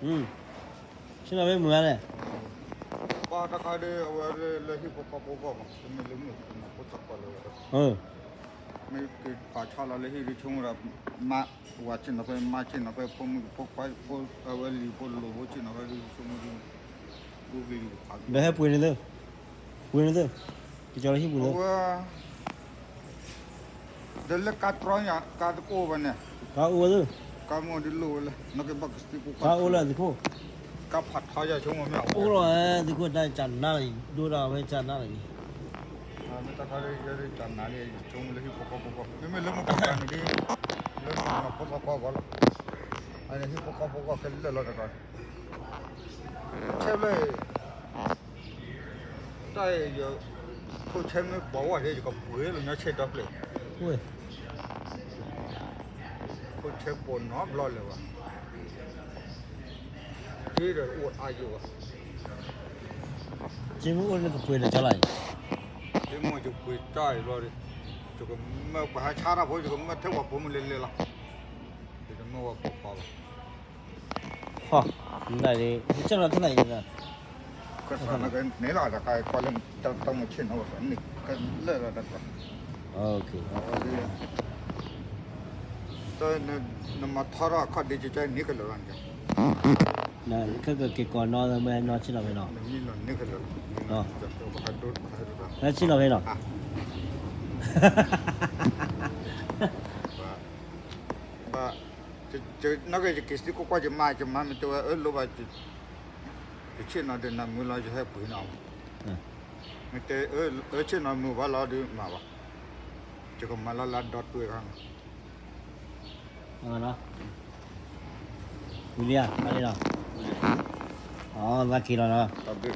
ဆ့ၣ်နီၤဖဲမုာ်ဧါန့ၣ်, ပှၤတခါဒီး အဝဲလၢဟံၣ်ဖိဃီဖိဂီၢ်မး, တမ့ၢ်လၢမုာ်ဖိသၣ်ကီၢ်လၢဝဲ, မ့ၢ်က့ၤပာ်ဆါလီၤလၢဟံၣ်ဒုးဆိကမိၣ်ဒီး, မါ, ဝၤဆ့ၣ်နီၤဖဲ မါဆ့ၣ်နီၤဖဲ ဖိမုၣ်ဖိခွါဖိ အဝဲလံၤဖိလိၤဖိဆ့ၣ်နီၤဖဲဒုးဆိကမိၣ်ဒုး, ဒီးဟဲပှ့ၤန့ၣ်သၢ, ပှ့ၤန့ၣ်သၢ, ကကၠီလၢဟံၣ်ပူၤသၢ ဒီးလၢကါတြီညါ ကါတကိၢ်ဘၣ်န့ၣ်, ကါအိၣ်ဝဲသၢ, ကါမ့ၢ်ဒ်လိၣ်ဝဲလဲၣ်, နကဘၣ်ကစံးကိၣ်ကွၢ်, ကါအိၣ်လၢသုးခိၣ်, ကါဖးထီယၤဆိကမိၣ်မ့ၢ်အိၣ်လီၤ, သုးခိၣ်တၢ်ကၢ်နါလီၤ, ဒိၣ်ဒၣ်ဝဲကၢ်နါလီၤ, မ့ၢ်တခါလၢယဲဒၣ်ကၢ်နါလံ, ယဆိကမိၣ်လၢဟံၣ်ဖိဃီဖိဂီၢ်, မ့မ့ၢ်လၢမုၢ်ကီၢ်ကၢ်န့ၣ်ဒ်, လၢမုၢ်ကီၢ်ဖိသၣ်ခွါဂီၢ်လီၤ, အန့ၣ်ဟံၣ်ဖိဃီဖိဂီၢ်ခဲလၢာ်လီၤတခါ, ဆဲးဘျဲၣ် တၢ်ယ, ထိၣ်ဆဲးမ့ၢ်ပိာ်ဝဲဒၣ် ယကပှ့ၤလီၤညီဆဲးဒီဖျၢၣ်, ထိၣ်ဆဲးပိာ်နီတဘျီလၢၤဘၣ်, က့ဒီးအိၣ်အါယိာ်ဘၣ်, က့မ့ၢ်အိၣ်လၢကပှ့ၤဒီးကၠီလီၤအံၤ, က့မ့ၢ်ယပှ့ၤတၢ်အံၤဘျီဒီး, ယကမၢပှၤဟဲဆါတၢ်ဖိ ယကမၢထဲပှၤပိာ်မုၣ်လဲၤလဲၤလီၤ, ယတမၢဝဲပိာ်ခွါဘၣ် ဟီ, မတၤဒ် ကၢ်လီၤထဲန့ၣ်, ကစၢ်န့ၣ်လီၤ တၢ်ကီလၢတၢ်မုၢ်ဆ့ၣ်နီၤဝဲန့ၣ် ကလၢာ်လီၤတၢ်ကီ, နမၤထီထီၣ်အခီၣ်ဒ့ကကန့ၣ်ကလၢာ်လီၤန့ၣ်, ခဲကက့ၤကိးနီၢ်မ့ၢ်နီၢ်ဆ့ၣ်နီၤဖဲနီၤ, န့ၣ်ကလၢာ်, ဆ့ၣ်နီၤဖဲနီၤ, ဘၣ်, နက့ၤယက့ၤစံးကိၣ်ကွၢ်ယမါ ယမါမ့ၢ်တဲဝဲအၢလိၣ်ဘၣ်, ယဆ့ၣ်နီၤဒီးနမုာ်လီၤ ယဟဲပှ့ၤနီၤ, မ့ၢ်တဲအၢဆ့ၣ်နီၤမုာ်ဘၣ်လီၤဒီးမၤဘၣ်, ယကမၤလီၤလၢဒီတွဲခါန့ၣ်, ဝံၤလံဧါ, လီၤ, အသးက့ၤလီၤနီၤ,